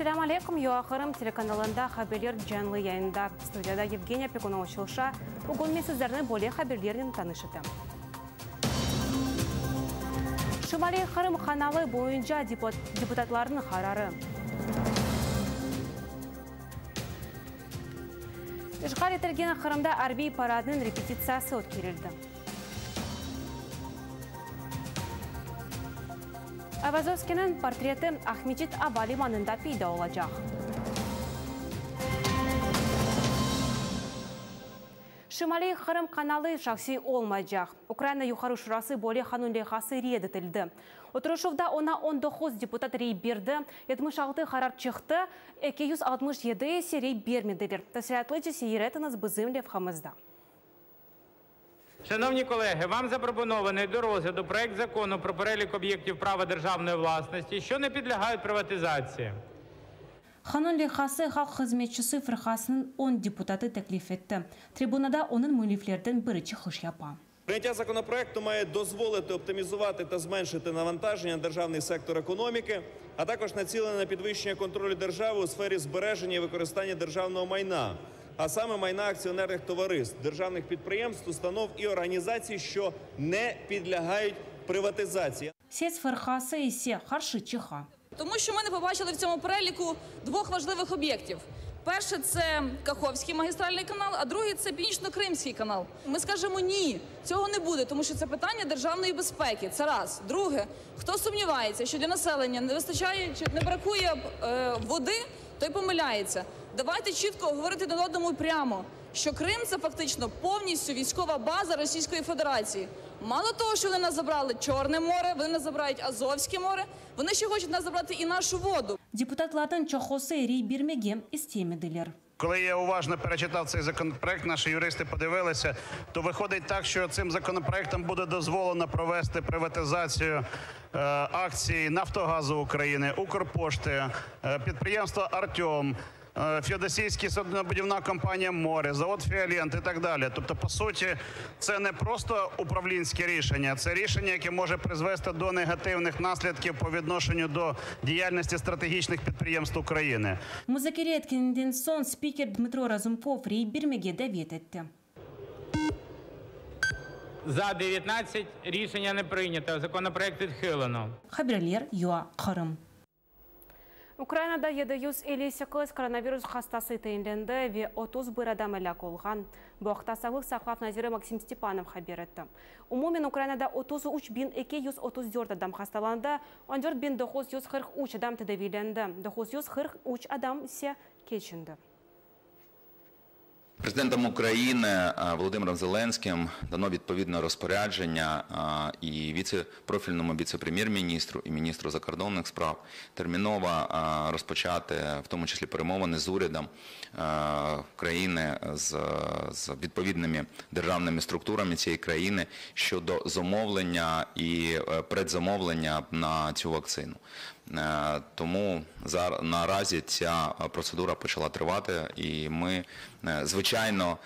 Esselâm aleykum, UA Qırım telekanalında haberler canlı yayında. Studiyada Yevgeniya Pekunova çalışa. Bugün men sizlerni böyle haberlernen tanış etem. Şimaliy Qırım kanalı boyunca deputatlarnıñ qararı. İşğal etilgen Qırımda arbiy paradnıñ repetitsiyası ötkerildi. Ayvazovskiyniñ portreti Aqmescit ava limanında peyda olacaq. Şimaliy Qırım kanalı şahsiy olmaycaq. Ukraina Yuqarı Şurası böyle qanun leyhası red etildi. Oturışuvda oña 19 deputat rey berdi, 76 qarar çıqtı, 267 ise rey bermediler. Tafsilâtlıca seyir etiñiz bizim levhamızda. Шановні колеги, вам запропонований до розгляду проект закону про перелік об'єктів права державної власності, що не підлягають приватизації. Qanun leyhası Halq hızmetçisi fırqasınıñ on deputatı teklif etti. Tribunada onıñ müelliflerden biri çıqış yapa. Прийняття законопроекту має дозволити оптимізувати та зменшити навантаження на державний сектор економіки, а також націлене на підвищення контролю держави у сфері збереження і використання державного майна, а саме майна акціонерних товариств, державних підприємств, установ і організацій, що не підлягають приватизації. Ses fırqası ise qarşı çıqa. Тому що ми не побачили в цьому переліку двох важливих об'єктів. Перше це Каховський магістральний канал, а другий це Північно-Кримський канал. Ми скажемо ні, цього не буде, тому що це питання державної безпеки. Це раз. Друге, хто сумнівається, що для населення не вистачає чи не бракує води, той помиляється. Давайте чітко говорити один одному прямо, що Крим це фактично повністю військова база Російської Федерації. Мало того, що вони нас забрали Чорне море, вони нас забирають Азовське море, вони ще хочуть нас забрати і нашу воду. Deputatlarnıñ çoqusı rey bermege istemediler. Коли я уважно перечитав цей законопроект, наші юристи подивилися, то виходить так, що цим законопроектом буде дозволено провести приватизацію акцій Нафтогазу України, Укрпошти, підприємства Артем, Феодосійська суднобудівна компанія «Море», завод «Фіолент» і так далі. Тобто, по суті, це не просто управлінське рішення, це рішення, яке може призвести до негативних наслідків по відношенню до діяльності стратегічних підприємств України. Muzakere etkeninden soñ spiker Dmıtro Razumkov rey bermege davet etti. За 19 рішення не прийнято. Законопроект відхилено. Haberler, UA Qırım. Ukrainada 758 koronavirus hastası tayinlendi ve 31 adam elâk olğan. Bu aqta Sağlıq saqlav naziri Maksim Stepanov haber etti. Umumen Ukrainada 33 234 adam hastalandı, 14 943 adam tedaviylendi, 943 adam ise keçindi. Президентом України Володимиром Зеленським дано відповідне розпорядження і віце-профільному віце-прем'єр-міністру, і міністру закордонних справ терміново розпочати, в тому числі перемовини з урядом країни, з відповідними державними структурами цієї країни щодо замовлення і предзамовлення на цю вакцину. Тому наразі ця процедура почала тривати, і ми, звичайно,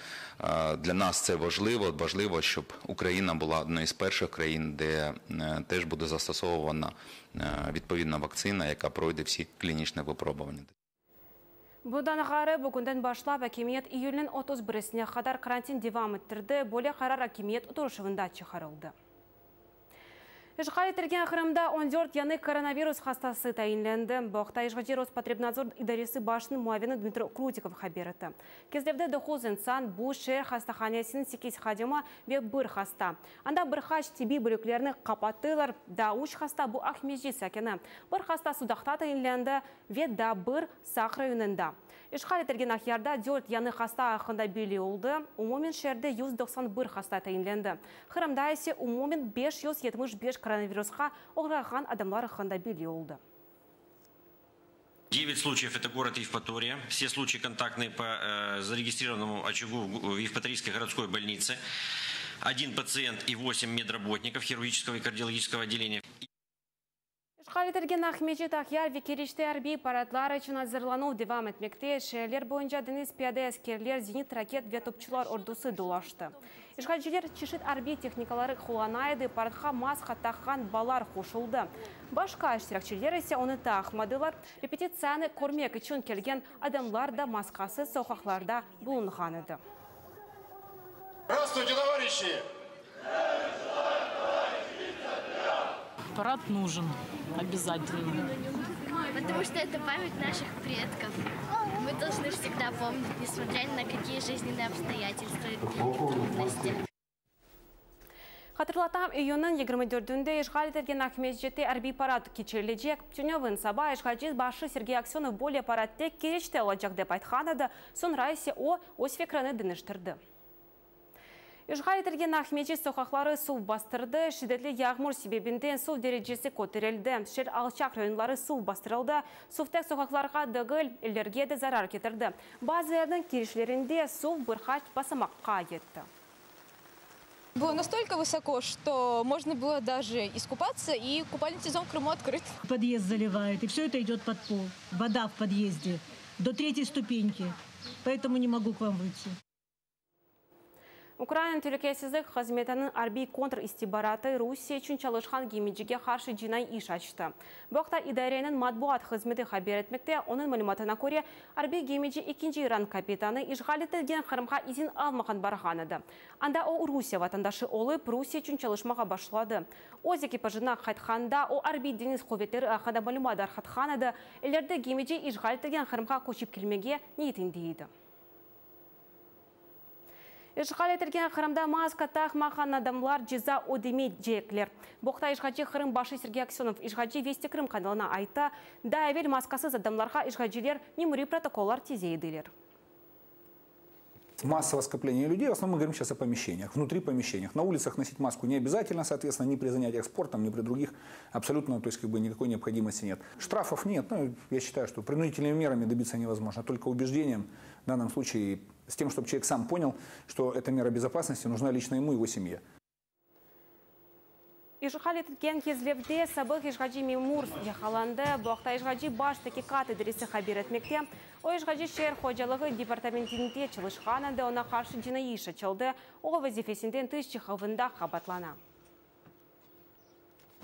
для нас це важливо, важливо, щоб Україна була однією з перших країн, де теж буде застосована відповідна вакцина, яка пройде всі клінічні випробування. Bundan ğayrı, bugünden başlap akimiyet iyülniñ 31-sine qadar karantin devam ettirdi. Böyle qarar akimiyet oturışuvında çıqarıldı. İşğal etilgen Qırımda 14 yañı koronavirus hastası tayinlendi. Bu aqta işğalci Rospotrebnadzor idaresi başınıñ muavini Dmitro Krutikov haber etti. Kezlevde 9 insan, bu şeer hastahanesiniñ 8 hadimi ve bir hasta. Anda bir qaç tibbiy bölüklerini qapattılar. Daa 3 hasta bu Aqmescit sakini. Bir hasta Sudaqta tayinlendi ve daa bir Saq rayonında. İşğal etilgen Aqyarda 4 yañı hasta aqqında belli oldı. Umumen şeerde 191 hasta tayinlendi. Qırımda ise umumen 575 koronavirusqa oğrağan adamlar aqqında belli oldı. 9 случаев это город Евпатория. Все случаи контактные по зарегистрированному очагу в Евпаторийской городской больнице. Один пациент и 8 медработников хирургического и кардиологического отделения. İşğal etilgen Aqmescit, Aqyar ve Keriçte arbiy paradlar içün azırlanuv devam etmekte. Şeerler boyunca deñiz piyade askerler, zenit raket ve topçular ordusı dolaştı. İşğalciler çeşit arbiy tehnikaları qullana edi, paradqa maska taqqan balalar qoşuldı. Başqa iştirakçiler ise onı taqmadılar. Repetitsiyanı körmek içün kelgen adamlar da maskasız soqaqlarda bulunğan edi. Zdravstvuyte, tovarişi! Парад нужен обязательно. Потому что это память наших предков. Мы должны всегда помнить, несмотря ни на какие жизненные обстоятельства и трудности. Hatırlatam, iyünniñ 24-ünde işğal etilgen Aqmescitte arbiy parad keçirilecek. Tünevin saba işğalci başı Sergey Aksönov böyle parad tek Keriçte olacaq dep aytqan edi, soñra ise o, öz fikrini deñiştirdi. İşğal etilgen Aqmescit soqaqları suv bastırdı. Şiddetli yağmur sebebinden suv derecesi köterildi. Şeer alçaq rayonları suv bastırıldı. Suv tek soqaqlarğa degil, evlerge de zarar ketirdi. Bazı evniñ kirişlerinde suv bir qaç basamaqqa yetti. Было настолько высоко, что можно было даже искупаться, и купальный сезон в Крыму открыт. Подъезд заливает, и все это идет под пол. Вода в подъезде до третьей ступеньки. Поэтому не могу к вам выйти. Ukraina telükesizlik hızmetiniñ arbiy kontr-istihbaratı Rusiye içün çalışqan gemicige qarşı cinaiy iş açtı. Bu aqta idareniñ matbuat hızmeti haber etmekte. Onıñ malümatına köre, arbiy gemici ekinci rang kapitanı işğal etilgen Qırımğa izin almağan barğan edi. Anda o Rusiye vatandaşı olıp, Rusiye içün çalışmağa başladı. Öz ekipajına qaytqanda o arbiy deñiz quvetleri aqqında malümat tarqatqan edi, ileride gemici işğal etilgen Qırımğa köçip kelmege niyetinde edi. İşğal etilgen Qırımda maska taqmağan adamlar ceza ödemeycekler. Bu aqta işğalci Qırım başı Sergey Aksönov işğalci Vesti Krım kanalına ayttı. Daa evel maskasız adamlarğa işğalciler memuriy protokollar tize ediler. Массовое скопление людей, в основном мы говорим сейчас о помещениях, внутри помещениях. На улицах носить маску не обязательно, соответственно, ни при занятиях спортом, ни при других абсолютно, то есть как бы никакой необходимости нет. Штрафов нет, ну, я считаю, что принудительными мерами добиться невозможно, только убеждением, в данном случае с тем, чтобы человек сам понял, что эта мера безопасности нужна лично ему и его семье. İşğal etilgen Kezlevde sabıq işğalci memur yaqalandı. Bu aqta işğalci baş taqiqat idaresi haber etmekte. O işğalci şeer hocalığı departamentinde çalışqan edi, oña qarşı cinaiy iş açıldı. O vazifesinden tış çıquvında qabaatlana.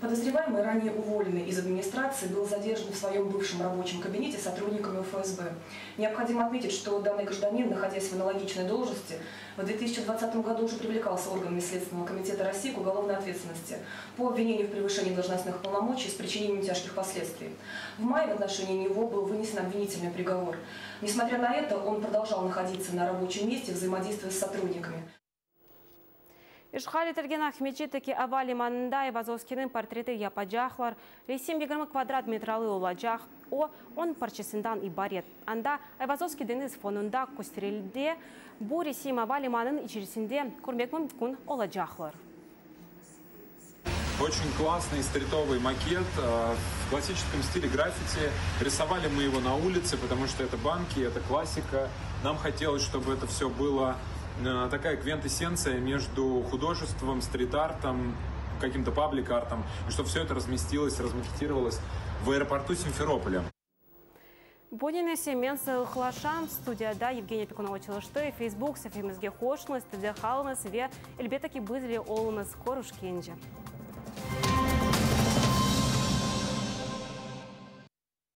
Подозреваемый, ранее уволенный из администрации, был задержан в своем бывшем рабочем кабинете сотрудниками ФСБ. Необходимо отметить, что данный гражданин, находясь в аналогичной должности, в 2020 году уже привлекался органами Следственного комитета России к уголовной ответственности по обвинению в превышении должностных полномочий с причинением тяжких последствий. В мае в отношении него был вынесен обвинительный приговор. Несмотря на это, он продолжал находиться на рабочем месте, взаимодействуя с сотрудниками. İşğal etilgen Aqmescitteki ava limanında Ayvazovskiyniñ portreti yapacaqlar. Resim 20 kvadrat metrli olacaq. O, 10 parçasından ibaret. Anda Ayvazovskiy deñiz fonunda kösterildi. Bu resim ava limanınıñ içerisinde körmek mümkün olacaqlar. Очень классный стритовый макет в классическом стиле граффити. Рисовали мы его на улице, потому что это банки, это классика. Нам хотелось, чтобы это все было такая квинтэссенция между художеством, стрит-артом, каким-то паблик-артом, и чтобы все это разместилось, размакетировалось в аэропорту Симферополя. Bunen ise men sağlıqlaşam. Studiyada Евгения Пекунова çalıştı. Facebook safemizge qoşulıñız, tilde qalıñız ve elbette ki biz ile oluñız. Körüşkence.